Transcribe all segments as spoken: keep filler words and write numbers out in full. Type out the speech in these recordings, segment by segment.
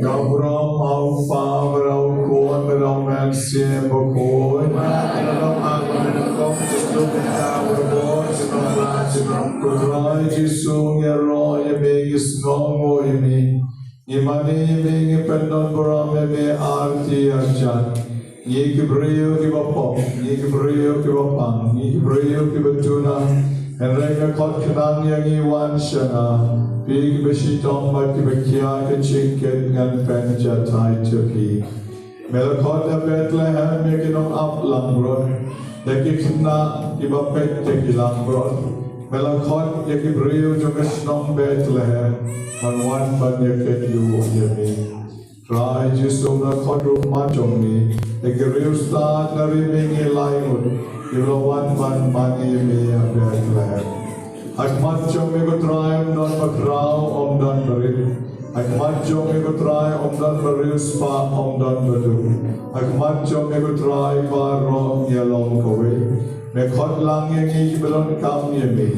Ka burom ha u Kpa bad ha u Khun bad ha u Mynsiem Bakhuid. Ko Trai Jisu, ngi ïaroh ïa me, ngi sngewnguh ïa me, ngi mane ïa me, ngi pyndonburom ïa me arti arjan. Ngi ki briew kiba pop, ngi ki briew kiba pang, ngi ki briew kiba duna. Hynrei me khot khnang ïa ngi, wan sha nga, phi kiba shitom bad kiba khia ka jingkit, ngan pynjatai ïa phi. Me la khot ha Bethlehem ïa ki nongap langbrot, da ki khynnah kiba peit da ki langbrot. Me la khot ïa ki briew jong ka shnong Bethlehem ban wan ban ïakynduh ïa me. Trai Jisu, me la khot ruh khmat jong me ïa ki riewstad na ri mihngi lai ngut kiba la wan ban mane ïa me ha Bethlehem. Ha khmat jong me ko Trai ym don ba khraw, ym don ba rit. Ha khmat jong me ko Trai ym don ba riewspah, ym don ba duk. Ha khmat jong me ko Trai baroh ngi long kawei. Me khot lang ïa ngi kiba donkam ïa me.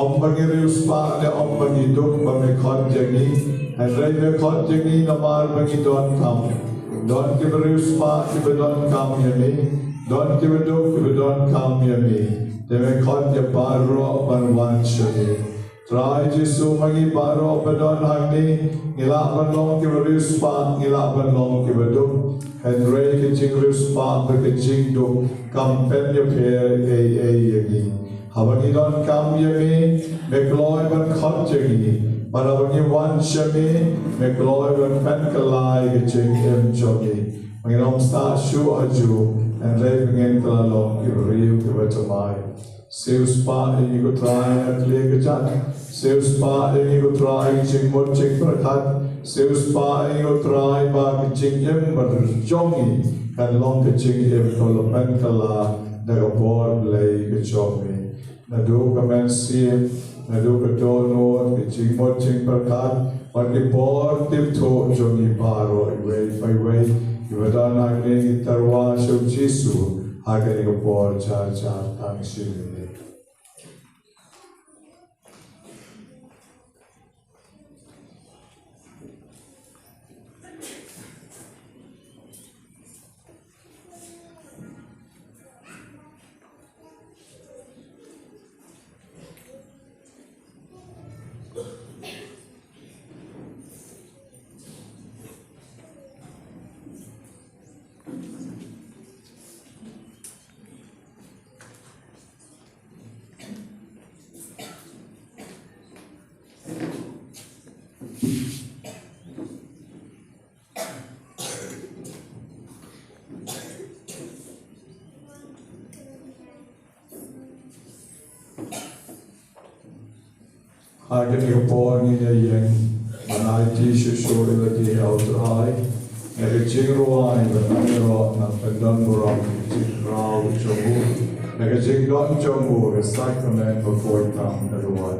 Ym ba ngi riewspah ne ym ba ngi duk ba me khot ïa ngi, hynrei me khot ïa ngi namar ba ngi donkam. Don kiba riewspah kiba donkam ïa me, don kiba duk kiba donkam ïa me. Te me khot ïa baroh ban wan sha me. Trai Jisu, ma ngi baroh ba don hangne, ngi lah ban long kiba riewspah, ngi lah ban long kiba duk. Hynrei ka jingriewspah bad ka jingduk kam pynïapher ei ei ïa ngi. Haba ngi donkam ïa me, me kloi ban khot ïa ngi. Bad haba ngi wan sha me, me kloi ban pynkylla ïa ka jingim jong ngi. Ma ngin ym sah shuh ha ju, hynrei ma ngin kylla long ki briew kiba thymmai. Siewspah ïa ngi ko Trai na ka liang ka jait. Siewspah ïa ngi ko Trai, jingmut jingpyrkhat. Siewspah ïa ngi ko Trai ba ka jingim ba jong ngi kan long ka jingim kaba la pynkylla da ka bor Blei ka jong me. Naduh ka mynsiem, naduh ka dohnud, ka jingmut jingpyrkhat, bad ki bor tip thuh jong ngi baroh iwei pa iwei, kiba don hangne, ngi tyrwa sha u Jisu ha kane ka por jar jar tang shisien. Ha kane ka por ngin ïa ïeng ban aiti shuh shuh ïa lade ha u Trai. Na ka jingrwai ban nang ïaroh, nang pyndonburom ïa ka jingkhraw jong u, na ka jingdon jong u ka sakrament bakhuid tam ka rwai.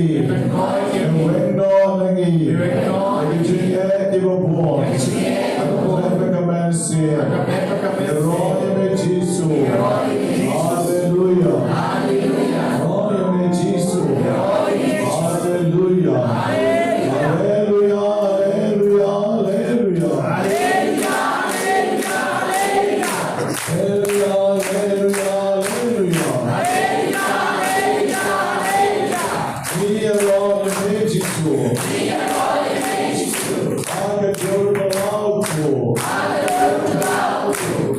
Weng noh na ngi. Ki jingeh kiba bun. Kmen ba ka mynsiem. Ïaroh ïa me Jisu. Haleluya. Ïaroh ïa me Jisu. Haleluya. Haleluya, haleluya, haleluya. Haleluya, haleluya, haleluya. Ngi ïaroh ïa me Jisu. Ha ka dur palau ko.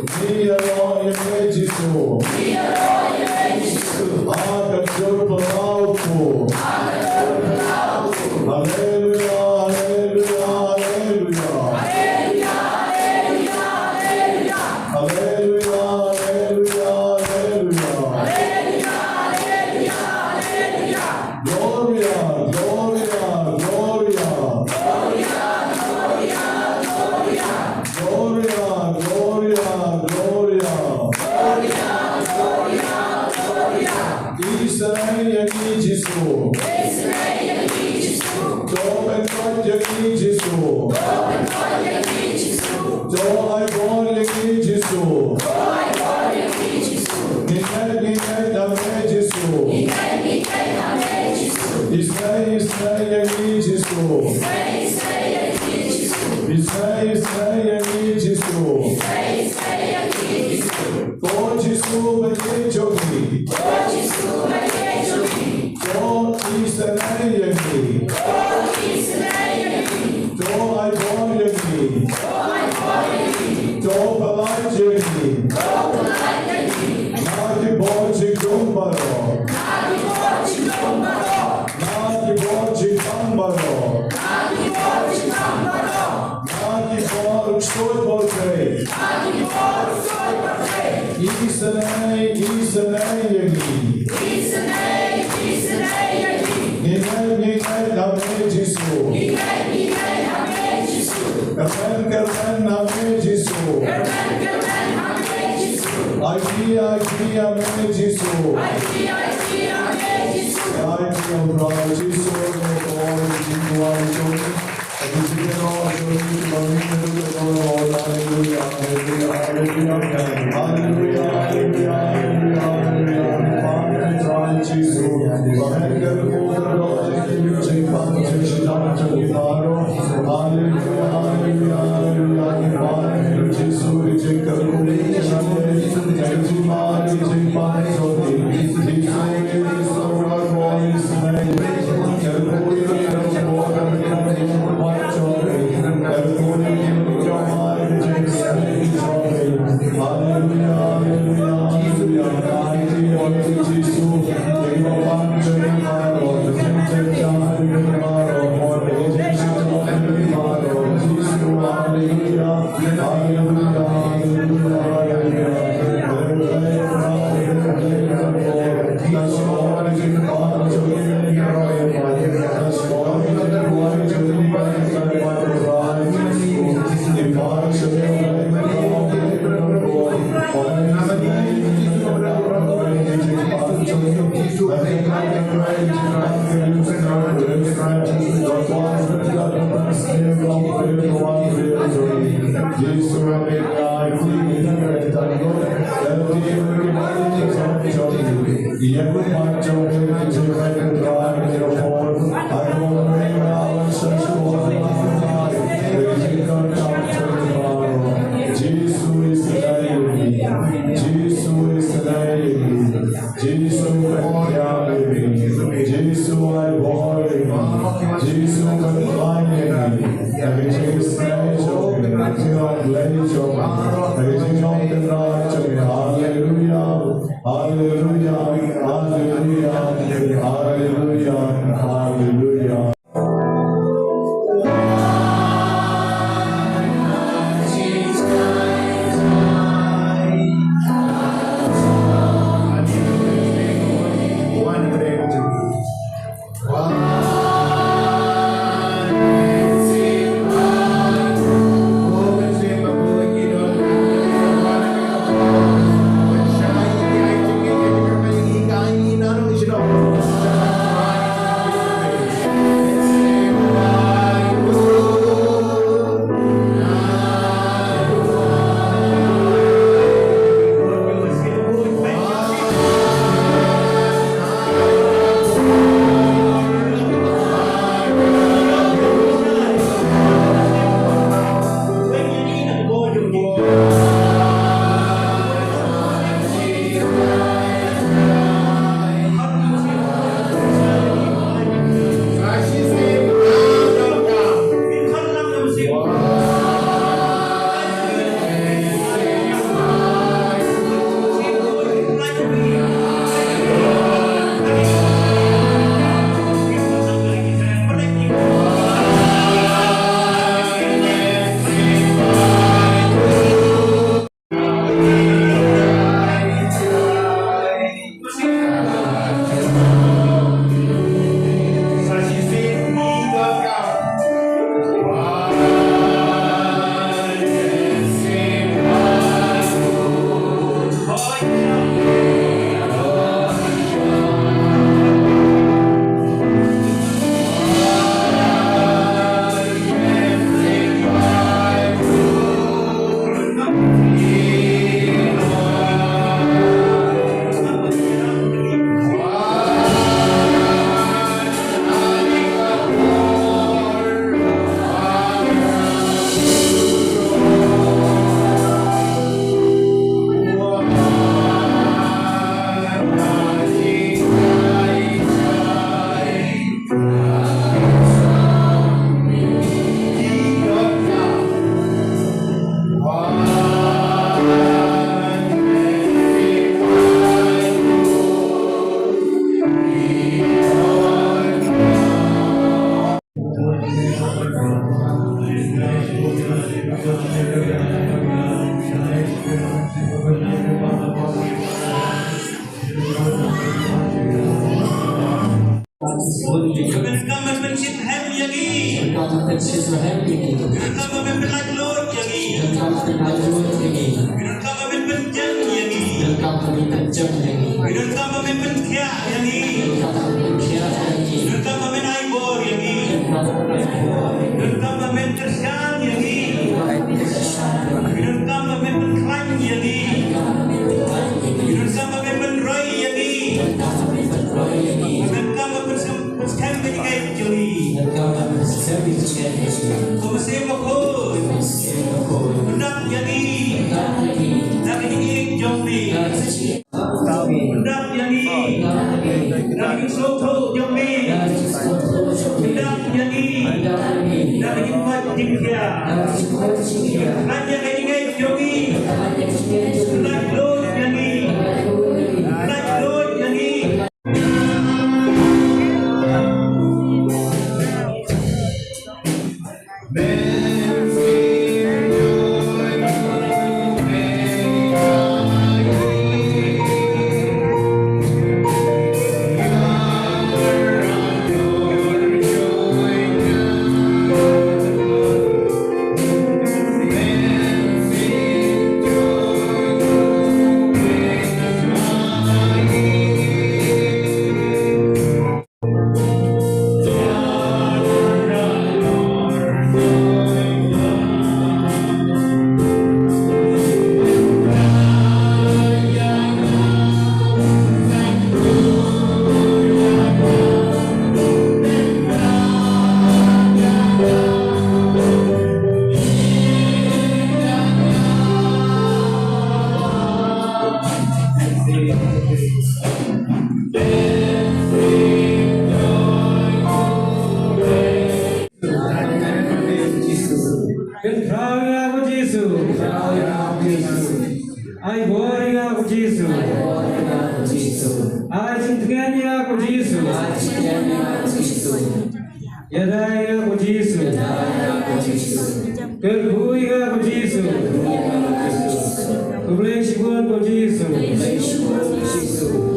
Ngi ïaroh ïa me Jisu. Ha ka dur palau ko. Haleluya, haleluya, haleluya. Haleluya, haleluya, haleluya. Gloria, gloria, gloria. Gloria, gloria, gloria. Isynei ïa ngi Jisu. To pynkoit ïa ngi Jisu. To ai bor ïa ngi Jisu. Ngi ngeit, ngi ngeit ha me Jisu. Isynei, isynei ïa ngi Jisu. Isynei, isynei ïa ngi Jisu. Ko Jisu ba ïeit jong ngi. Ko isynei ïa ngi. To ai bor ïa ngi. To pynlait ïa ngi. Na ki bor jingdum baroh. Na ki bor jingpang baroh. Na ki bor ksuid bor trei. Isynei, isynei ïa ngi. Ngi ngeit, ngi ngeit ha me Jisu. Kyrmen, kyrmen ha me Jisu. Aiti, aiti ha me Jisu. Aiti ha U Trai Jisu, me ko jingduwai jong ngi. Haleluya, haleluya, haleluya, haleluya, haleluya, haleluya. Haleluya, haleluya, haleluya. Jisu, Jisu, Jisu, Jisu. Haleluya. Donkam ba men pynshit rhem ïa ngi. Donkam ba men pynshit rhem ïa ngi. Donkam ba men pynlaitluid ïa ngi. Donkam ba men pynlaitluid ïa ngi. Donkam ba men pynjem ïa ngi. Donkam ba men pynjem ïa ngi. Donkam ba men pynkhiah ïa ngi. Donkam ba men pynkhiah ïa ngi. Donkam ba men ai bor ïa ngi. Donkam ba men ai bor ïa ngi. Donkam ba men kyrshan ïa ngi. Donkam ba men kyrshan ïa ngi. Donkam ba men pynkhlaiñ ïa ngi. Donkam ba men pynkhlaiñ ïa ngi. Donkam ba men pynroi ïa ngi. Donkam ba men pynroi ïa ngi. Donkam ba men pynskhem Pynskhem ka jingngeit jong ngi. Donkam ba men pynskhem ka jingngeit jong ngi. Ko Mynsiem Bakhuid. Ko Mynsiem Bakhuid. Pyndap ïa ngi. Pyndap ïa ngi. Da ka jingïeit jong me. Da ka jingïeit. Pyndap ïa ngi. Pyndap ïa ngi. Da ka jingsngewthuh jong me. Da ka jingsngewthuh jong me. Pyndap ïa ngi. Pyndap ïa ngi. Da ka jingkoit jingkhiah. Da ka jingkoit jingkhiah. Pynkhlaiñ ïa ka jingngeit jong ngi. Pynkhlaiñ ïa ka jingngeit jong ngi. Pynkhlaiñ ïa ngi. Pynkhlaiñ ïa ngi. Kynthraw ïa nga ko Jisu. Ai bor ïa nga ko Jisu. Ai jingtngen ïa nga ko Jisu. Ïada ïa nga ko Jisu. Kyrkhu ïa nga ko Jisu. Khublei shibun ko Jisu.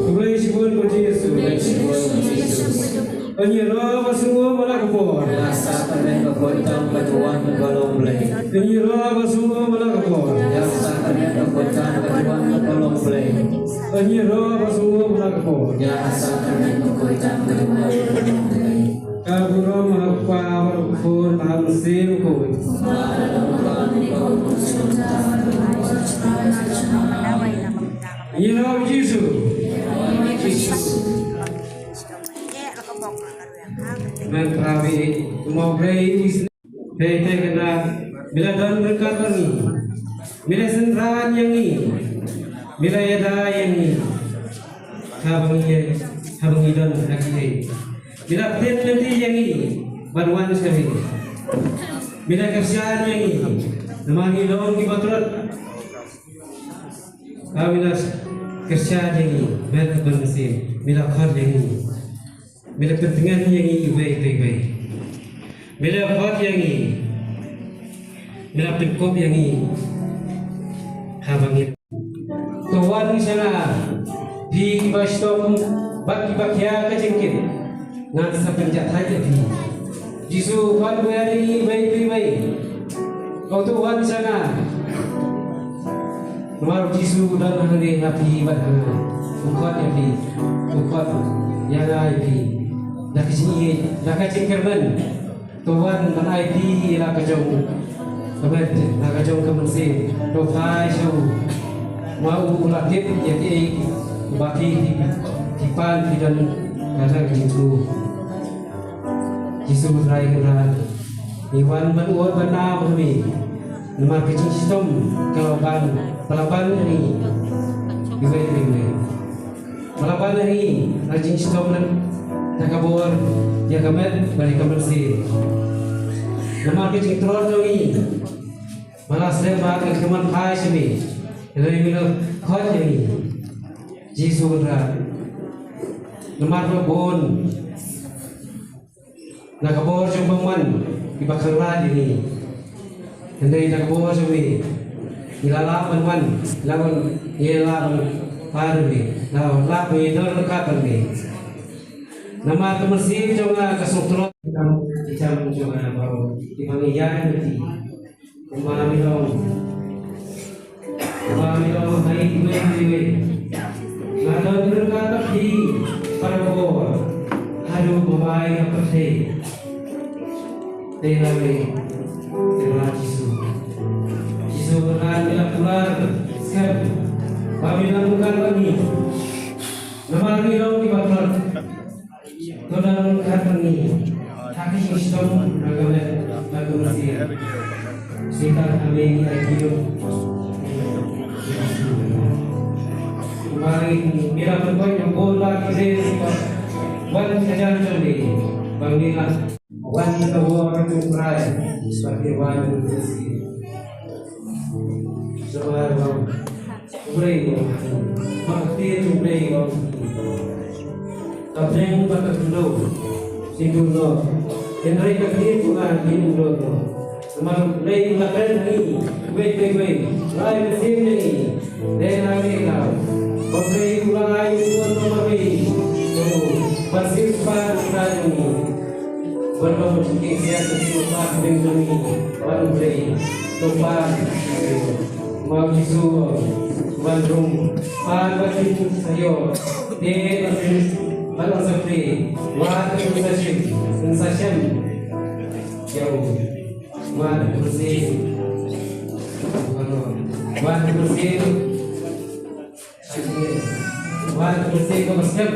Khublei shibun ko Jisu. Yn ïaroh ba sngewbha la ka por. Yn ïaroh ba sngewbha la ka por. Yn ïaroh ba sngewbha la ka por. Ka burom ha u Kpa bad u Khun bad u Mynsiem Bakhuid. Ïaroh Jisu. Ban prawi mo brei wis. Te te kena, me la don ryngkat bad ngi. Me la synran ïa ngi. Me la ïada ïa ngi. Haba ngi, haba ngi don ha kiei. Me la pynlynti ïa ngi ban wan sha me. Me la kyrshan ïa ngi. Namar ngi long kiba tlot. Ka me la kyrshan ïa ngi, me la pynmynsiem, me la khot ïa ngi. Me la pyntngen ïa ngi iwei pa iwei. Me la khot ïa ngi. Me la pynkup ïa ngi. Haba ngi. To wan sha nga. Phi kiba shitom bad kiba khia ka jingkit. Ngan sa pynjahthait ïa phi. Jisu u khot ïa ngi iwei pa iwei. Ko to wan sha nga. Namar u Jisu u don hangne ha phi bad ha nga. U khot ïa phi. U khot ïa nga ïa phi. Da ka jingïeit, da ka jingkyrmen. To wan ban ai phi ïa la ka jong ka met, la ka jong ka mynsiem. To phai sha u. Ma u la tip ïa kiei ba phi, phi pan phi don ha ka jingthmu. Jisu u Trai Kynrad, ngi wan ban ot ban nam ha me. Namar ka jingshitom ka la ban, ka la ban ha ngi. Iwei pa iwei. Ka la ban ha ngi ka jingshitom na ka bor ïa ka met bad ïa ka mynsiem. Namar ka jingtlot jong ngi. Ba la slem bad ka jingmon phai sha me. Ïa la ngi la khot ïa ngi. Jisu u Trai. Namar ba bun na ka bor jong bymman kiba kyrpad ïa ngi. Hynrei na ka bor jong me ngi la lah ban wan, la wan, ngi la lah ban pan ïa me, la lah ban ïadon ryngkat bad me. Namar ka mynsiem jong nga ka sngewtlot. Kam ki jam jong nga baroh kiba ngi ïaid lynti. Kumba ngi long, kumba ngi long ha iwei pa iwei. Nga don ryngkat bad phi para bor haduh ba bai ka pyrthei. Te nga ong, te ba Jisu. Jisu ba ngi la kular skhem ba ngi la ryngkat bad ngi. Namar ngi long kiba khlad. To nang ryngkat bad ngi ha ka jingshitom na ka met bad ka mynsiem. Shisha ha me ngi ai khublei. Kumba ngi la pynkoit ïa u bun ba ki re wan ka jan jong ngi ba ngi la wan ka bor ka jong U Trai ba ki wan ka mynsiem. Sha ba U Blei u ong, ma ka ktien U Blei u ong, ka bneng bad ka khyndew kin ïoh noh, hynrei ka ktien jong nga kin ym ïoh noh. Namar U Blei u la kren ha ngi iwei pa iwei, la ai mynsiem ïa ngi. Dei na ngi ka, U Blei u la ai u Khun ba marwei, u ban siew spah ïa ka jong ngi. Ban long ki ksiar ki jong U Kpa, ki jong ngi, ban U Blei, to pan. Ma u Jisu ban rung, pan ba kin sa ïoh, te ban kin, ban sa plie, wat kin sa shim, kin sa shem. Ïa u, wat kin sa, wat kin sa. Wan, pynse ko ba skhem.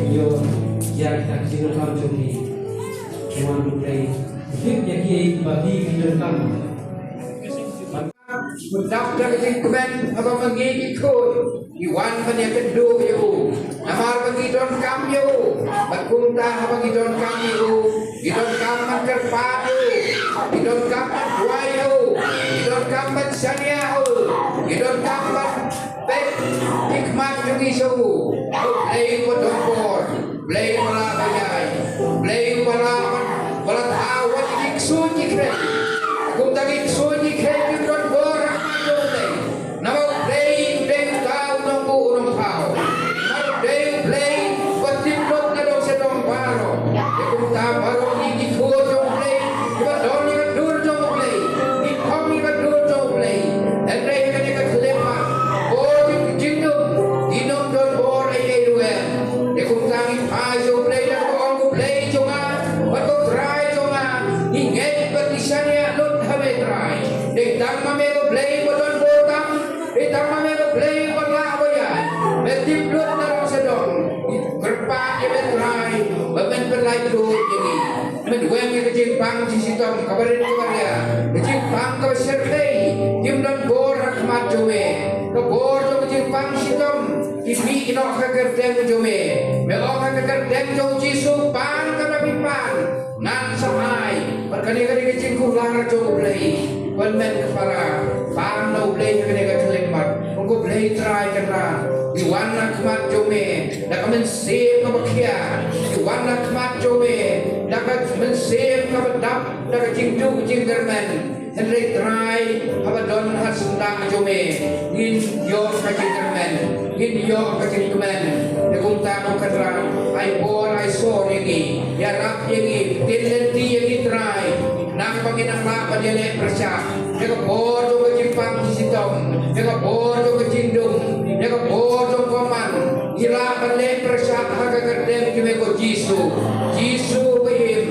Ïoh ïa kita ki jingdonkam jong ngi. Wan, U Blei, tip ïa kiei kiba ki jingdonkam. Ban dap da ka jingkmen haba ma ngi ki khun ngi wan ban ïakynduh ïa u. Namar ba ngi donkam ïa u. Bad kumta haba ngi donkam ïa u, ngi donkam ban kyrpad ïa u, ngi donkam ban duwai ïa u, ngi donkam ban shaniah ïa u, ngi donkam ban peit ki khmat jong ngi sha u. U Blei uba don bor, Blei uba lah ban ïai, Blei uba lah ban, uba lah thaw wat ki ksuid ki khret. Kumta ki ksuid ki khret kim don bor ha khmat jong U Blei. Namar U Blei, U Blei uta u nongbuh u nongthaw. Namar U Blei, U Blei uba tip lut na dong sha dong baroh. Te kumta baroh ngi ki khun jong U Blei, kiba don ïa ka dur jong U Blei, ngi kham ïa ka dur jong U Blei. Hynrei ha kane ka khyllipmat, bor jong ka jingdum, ngin ym don bor ei ei ruh em. Te kumta ngi phai sha U Blei, da kaba ong, Ko Blei jong nga bad ko Trai jong nga, ngi ngeit bad ngi shaniah lut ha me Trai. Dei tang ma me ko Blei ba don bor tam, dei tang ma me ko Blei ba lah ban ïai. Me tip lut na dong sha dong. Kyrpad ïa me Trai ba men pynlait lut ïa ngi. Men weng ïa ka jingpang jingshitom kaba rit kaba ria, ka jingpang kaba shyrkhei. Kim don bor ha khmat jong me. Ka bor jong ka jingpang shitom ki mih noh ha ka kyrteng jong me. Me ong ha ka kyrteng jong u Jisu, pan kaba phi pan, ngan sa ai. Bad kane ka dei ka jingkular jong U Blei. Ban men ka para, pan na U Blei ha kane ka khyllipmat. Ong, Ko Blei Trai Kynrad, ngi wan ha khmat jong me da ka mynsiem kaba khia. Ngi wan ha khmat jong me da ka mynsiem kaba dap da ka jingduh jingkyrmen. Hynrei Trai, haba don ha syndah jong me, ngin ïoh ka jingkyrmen, ngin ïoh ka jingkmen. Te kumta, Ko Kynrad, ai bor ai sor ïa ngi, ïarap ïa ngi, pynlynti ïa ngi Trai. Khnang ba ngin nang lah ban ïaleh pyrshah ïa ka bor jong ka jingpang jingshitom, ïa ka bor jong ka jingdum, ïa ka bor jong ka man. Ngi lah ban leh pyrshah ha ka kyrteng jong me, Ko Jisu. Jisu ba im,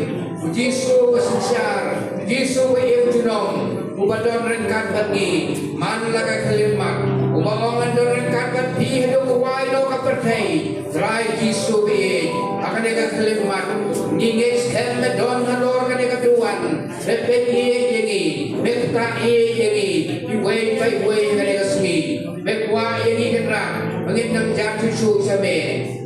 Jisu ba synshar, Jisu ba im junom, uba don ryngkat bad ngi man la ka khyllipmat, uba ong, ngan don ryngkat bad phi haduh kawei noh ka pyrthei. Trai Jisu ba ïeit, ha kane ka khyllipmat ngi ngeit skhem me don halor kane ka duwan. Me peit ïa ngi, me ktah ïa ngi iwei pa iwei ha kane ka sngi. Me kwah ïa ngi Kynrad ba ngin nang jan shuh shuh sha me.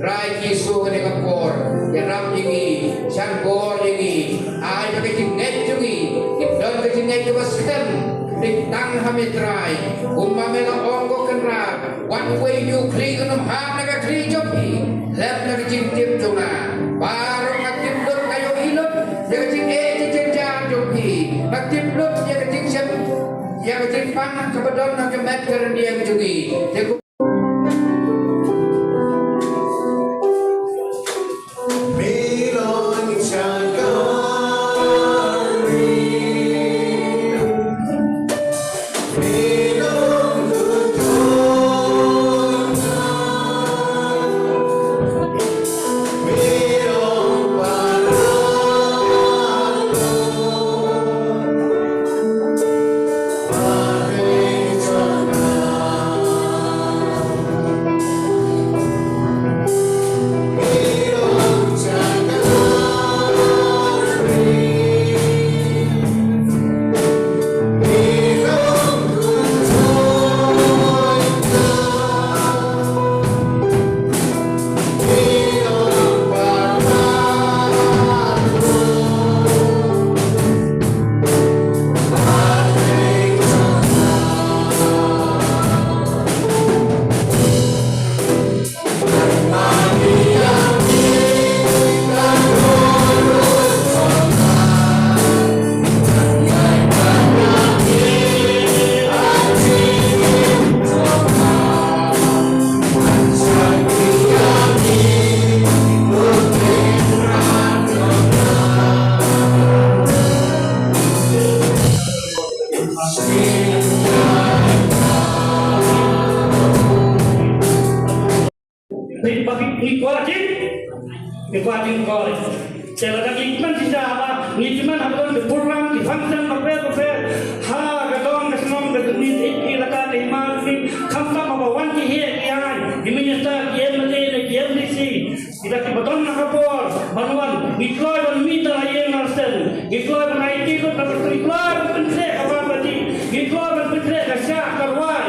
Trai Jisu, kane ka por, ïarap ïa ngi, shan bor ïa ngi. Ai ba ka jingngeit jong ngi kin don ka jingngeit kaba skhem, dei tang ha me Trai. Kumba me la ong, Ko Kynrad, wat uwei u khlieh un ym hap na ka khlieh jong phi khlem na ka jingtip jong nga. Baroh nga tip lut, nga ïohi lut ïa ka jingeh jingjynjar jong phi. Nga tip lut ïa ka jingshem, ïa ka jingpang kaba don ha ka met ka rynïeng jong ngi. Te Ki kwah jingkor. Te lada ngi kmen shisha ba ngi kmen ha ka don ki program ki function bapher bapher ha ka dong ka shnong ka jingmut, ïa ki lada ka hima ka jingmut, khamtam haba wan ki heh ki aiñ, ki minister, ki MLA ne ki MDC, kita kiba don ha ka por ban wan, ngi kloi ban mih da la ïing la seng, ngi kloi ban aiti lut, ngi kloi ban pynkhreh ka bam ka dih, ngi kloi ban pynkhreh ka shah ka rwai.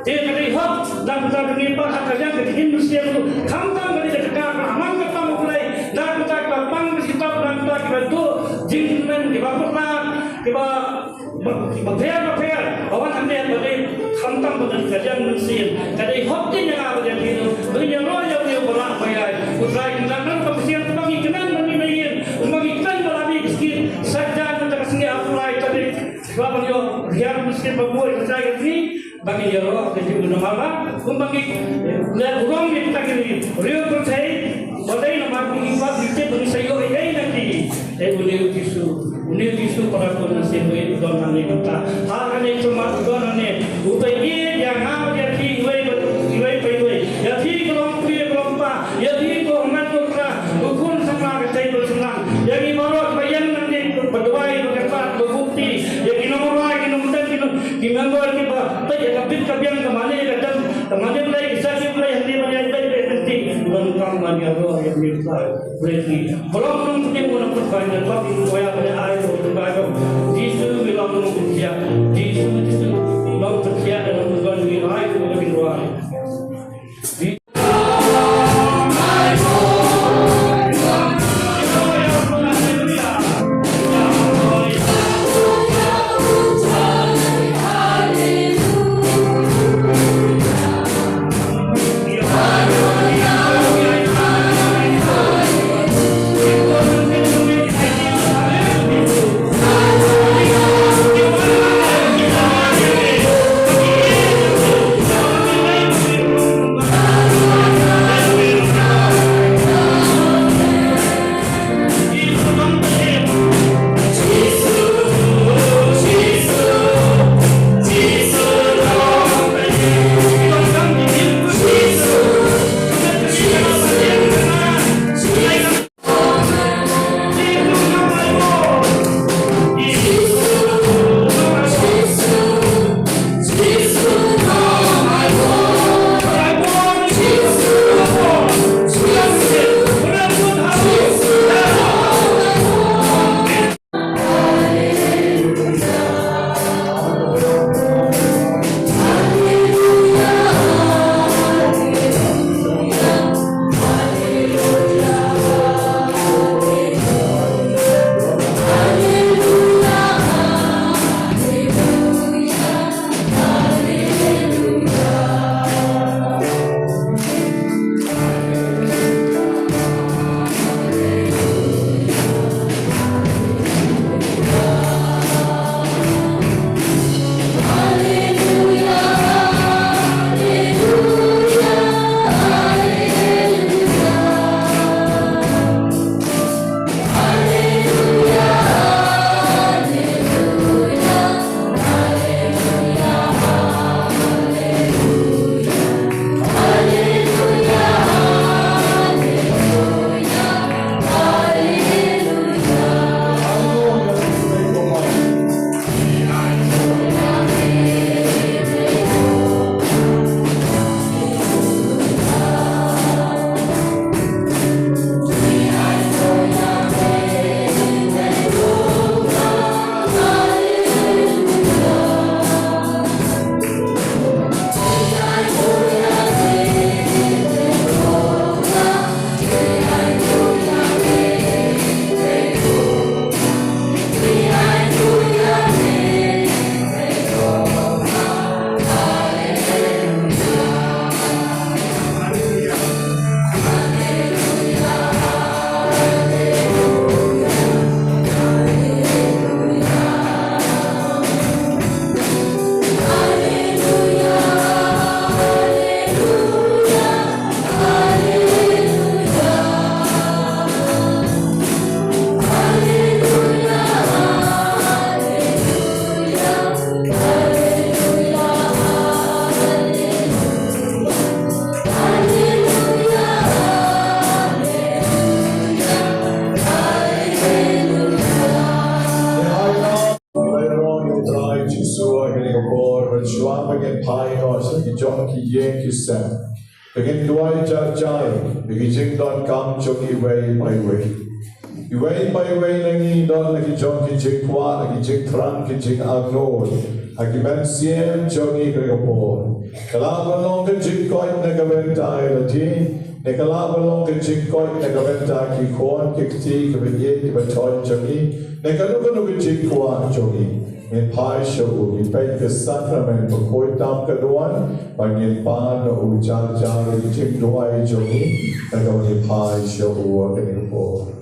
Te ka dei hok, da kata ka ngi pat ha ka liang ka jingim mynsiem ruh. Khamtam ka dei ka jaka ka amang ka tam U Blei, da kata ka pang ka sitap, da kata ka duh jingkmen kiba pyrta, kiba, ba, kiba pher ba pher. Ba wan hangne ba dei khamtam ba dei ka liang mynsiem. Ka dei hok te ïa nga ba dei phi ruh. Ba ngin ïaroh ïa une uba lah ba ïai. U Trai kin dang nang ka mynsiem ba ngi kmen ba ngi ïeng. Ba ngi kmen ba la mih ka skim. Sa jan kata ka sngi arphew lai tarik. Ba ban ïoh riam mynsiem ba buh ka jai ka sngi. Ba ngi ïaroh ka jingmut namar ba kumba ngi leh burom ïa kita ki riew pyrthei, ba dei namar ba ngi pat ngi tip ba ngi sa ïoh ei ei na ki. Te une u Jisu, une u Jisu para khun, nangta uwei u don hangne mynta. Ha kane ka mat u don hangne, u peit ïa nga bad ïa phi iwei pa iwei, ïa phi ka long kmie ka long kpa, ïa phi ko hynmen ko kra, ko khun samla ka tei ko samla. Ïa ngi baroh ba ïeng nangne ba duwai ba kyrpad ba buh kti, ïa ki nongrwai ki nongtei ki nong Ki member kiba peit ïa ka bit ka biang, ka mane ka dem, ka mane Blei, ka jait Blei, hangne ban ïa peit peit peit. Donkam ban ïaroh ïa une u Trai. Blei ki. Ba long nongpynim, ba long nongpynkhia, ba ki koya ba ai ko tu ba ko. Jisu, ngi long nongpynkhiah. Jisu, Jisu, nongpynkhiah, nongpynkhia, ngi ai ko ba ki ruai. ki ïing ki sem. Te ngin duwai jar jar ïa ki jingdonkam jong iwei pa iwei. Iwei pa iwei na ngi don la ki jong ki jingkwah, la ki jingthrang, ki jingangnud ha ki mynsiem jong ngi kane ka por. Ka lah ban long ka jingkoit na ka bynta i lade, ne ka lah ban long ka jingkoit na ka bynta ki khun ki kti kiba ïeit kiba thoh jong ngi, ne kano kano ka jingkwah jong ngi. Ngin phai sha u, ngin peit ka sakramen bakhuid tam ka duwan, bad ngin pan na u jar jar ïa ki jingduwai jong ngi, na kaba ngin phai sha u ha kane ka por.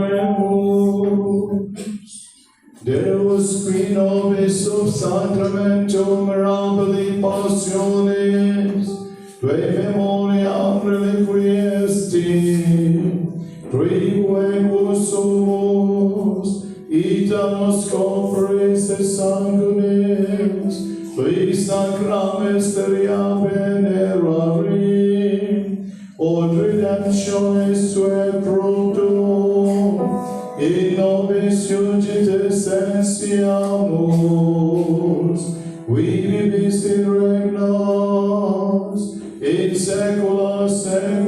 Oremus. Deus, qui nobis sub sacramentum mirabilis passionis tuae memoriam reliquisti, tribuequus sumus, itamus copris et sanguinis, qui sacra mysteria venerarim, ut redemptionis tuae promptum, in nobis iuditis sentiamus, qui vivit et regnat in saecula saeculorum.